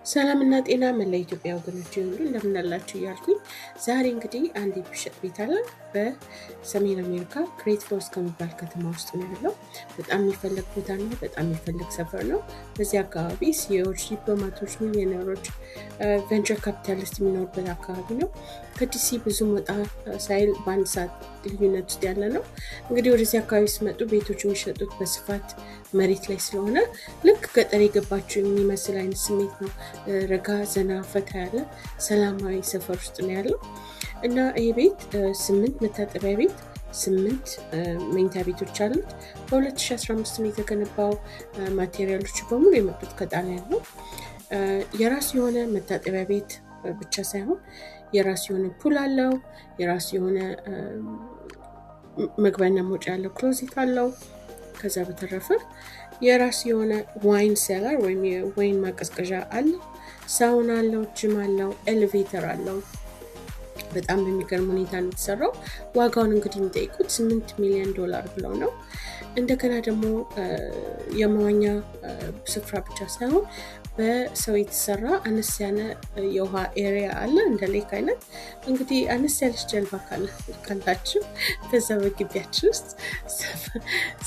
ሰላምና ጤና መላ ኢትዮጵያ ወገኖች ሁሉ እንደምናላችሁ እያልኩኝ ዛሬ እንግዲህ አንድ የሚሸጥ ቤት አለ። በሰሜን አሜሪካ ግሬት ፎልስ ከሚባል ከተማ ውስጥ ነው ያለው። በጣም የሚፈለግ ቦታ ነው። በጣም የሚፈለግ ሰፈር ነው። በዚህ አካባቢ CEO ዎች፣ ዲፕሎማቶች፣ ሚሊዮነሮች፣ venture capitalist የሚኖሩበት አካባቢ ነው። ከዲሲ ብዙም ወጣ ሳይል በአንድ ሰዓት ልዩነት ውስጥ ያለ ነው። እንግዲህ ወደዚህ አካባቢ ሲመጡ ቤቶች የሚሸጡት በስፋት መሬት ላይ ስለሆነ ልክ ገጠር የገባችሁ የሚመስል አይነት ስሜት ነው። ረጋ ዘና ፈታ ያለ ሰላማዊ ሰፈር ውስጥ ነው ያለው እና ይህ ቤት 8 መታጠቢያ ቤት፣ 8 መኝታ ቤቶች አሉት። በ2015 ነው የተገነባው። Material ኦቹ በሙሉ የመጡት ከጣሊያን ነው። የራሱ የሆነ መታጠቢያ ቤት ብቻ ሳይሆን የራሱ የሆነ pool አለው። የራሱ የሆነ መግቢያና መውጫ ያለው closet አለው። ከዛ በተረፈ የራሱ የሆነ wine cellar ወይም የወይን ማቀዝቀዣ አለው። ሳውና አለው፣ ጅም አለው፣ elevator አለው። በጣም በሚገርም ሁኔታ ነው የተሰራው። ዋጋውን እንግዲህ የሚጠይቁት $8 ሚሊዮን ብለው ነው። እንደገና ደግሞ የመዋኛ ስፍራ ብቻ ሳይሆን በሰው የተሰራ አነስ ያለ የውሃ area አለ፣ እንደ lake አይነት። እንግዲህ አነስ ያለች ጀልባ ካላችሁ በዛ በግቢያችሁ ውስጥ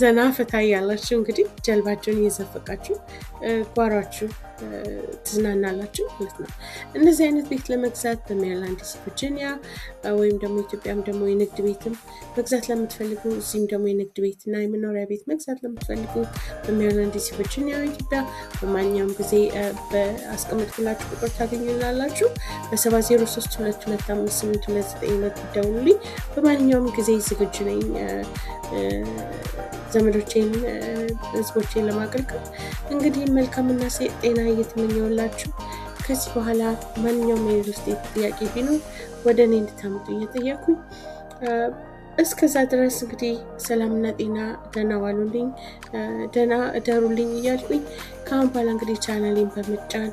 ዘና ፈታ ያላችሁ እንግዲህ ጀልባችሁን እየዘፈቃችሁ ጓሯችሁ ትዝናናላችሁ ማለት ነው። እነዚህ አይነት ቤት ለመግዛት በሜሪላንድ፣ ዲሲ፣ ቨርጂኒያ ወይም ደግሞ ኢትዮጵያም ደግሞ የንግድ ቤትም መግዛት ለምትፈልጉ፣ እዚህም ደግሞ የንግድ ቤት እና የመኖሪያ ቤት መግዛት ለምትፈልጉ በሜሪላንድ፣ ዲሲ፣ ቨርጂኒያ፣ ኢትዮጵያ በማንኛውም ጊዜ በአስቀመጥኩላችሁ ቁጥር ታገኙናላችሁ። በ7032258292 ደውሉልኝ። በማንኛውም ጊዜ ዝግጁ ነኝ ዘመዶቼን ህዝቦቼን ለማገልገል። እንግዲህ መልካምና ጤና እየተመኘሁላችሁ ከዚህ በኋላ ማንኛውም የ real estate ጥያቄ ቢኖር ወደ እኔ እንድታመጡ እየጠየኩኝ እስከዛ ድረስ እንግዲህ ሰላምና ጤና፣ ደህና ዋሉልኝ፣ ደህና እደሩልኝ እያልኩኝ ከአሁን በኋላ እንግዲህ ቻናሌን በመጫን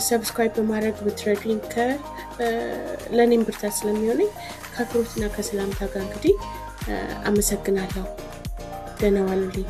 subscribe በማድረግ ብትረዱኝ ለእኔም ብርታት ስለሚሆነኝ ከአክብሮትና ከሰላምታ ጋር እንግዲህ አመሰግናለሁ። ደህና ዋሉልኝ።